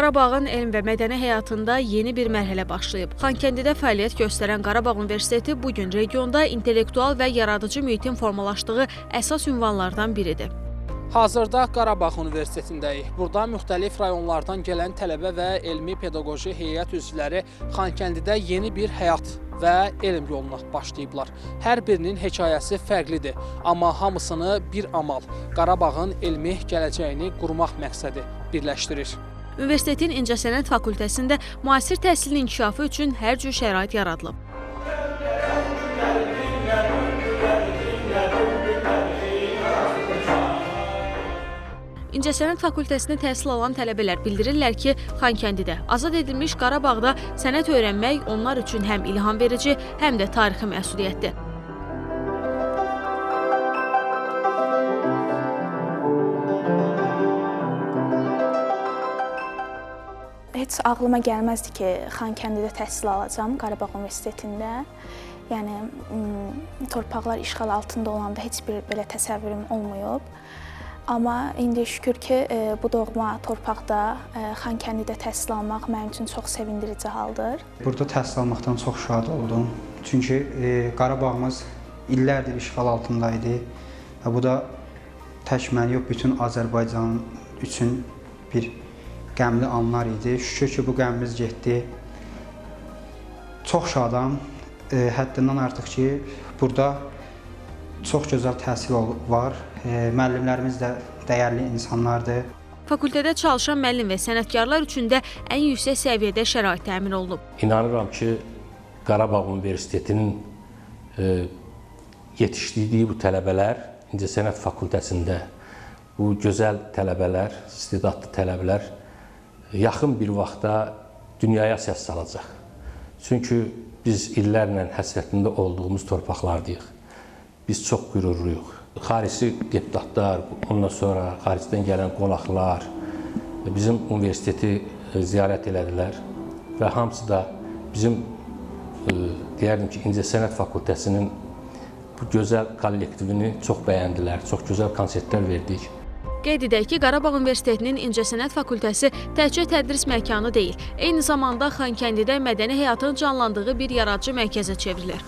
Qarabağın elm və mədəni həyatında yeni bir mərhələ başlayıb. Xankəndidə fəaliyyət göstərən Qarabağ Universiteti bu gün regionda intellektual və yaradıcı mühitin formalaşdığı əsas ünvanlardan biridir. Hazırda Qarabağ Universitetindəyik. Burada müxtəlif rayonlardan gələn tələbə və elmi pedaqoji heyət üzvləri Xankəndidə yeni bir həyat və elm yoluna başlayıblar. Hər birinin hekayəsi fərqlidir, amma hamısını bir amal, Qarabağın elmi gələcəyini qurmaq məqsədi birləşdirir. Universitetin İncəsənət fakültəsində müasir təhsilin inkişafı üçün hər cür şərait yaradılıb. İncəsənət fakültəsində təhsil alan tələbələr bildirirlər ki, Xankəndidə, azad edilmiş Qarabağda sənət öyrənmək onlar üçün həm ilham verici, həm də tarixi məsuliyyətdir. Heç ağlıma gəlməzdi ki, Xankəndidə təhsil alacam, Qarabağ Universitetində. Yəni, torpaqlar işğal altında olanda heç bir belə təsəvvürüm olmayıb. Amma indi şükür ki, bu doğma torpaqda, Xankəndidə təhsil almaq mənim üçün çox sevindirici haldır. Burada təhsil almaqdan çox şad oldum. Çünki Qarabağımız illərdir işğal altında idi və bu da tək məni yox, bütün Azərbaycan üçün bir qəmli anlar idi. Şükür ki, bu qəmimiz getdi. Çox şadam. Həddindən artıq ki, burada çox gözəl təhsil var. Müəllimlərimiz də dəyərli insanlardır. Fakültədə çalışan müəllim və sənətkarlar üçün də ən yüksək səviyyədə şərait təmin olunub. İnanıram ki, Qarabağ Universitetinin yetişdirdiyi bu tələbələr, İncəsənət fakültəsində bu gözəl tələbələr, istedadlı tələbələr yaxın bir vaxtda dünyaya səs salacaq. Çünki biz illərlə həsrətində olduğumuz torpaqlardayıq. Biz çox qürurluyuq. Xarici deputatlar, ondan sonra xaricdən gələn qonaqlar bizim universiteti ziyarət elədilər və hamısı da bizim, deyərdim ki, İncəsənət fakültəsinin bu gözəl kollektivini çox bəyəndilər, çox gözəl konsertlər verdik. Qeyd edək ki, Qarabağ Universitetinin İncəsənət fakültəsi təkcə tədris məkanı deyil, eyni zamanda Xankəndidə mədəni həyatın canlandığı bir yaradıcı mərkəzə çevrilir.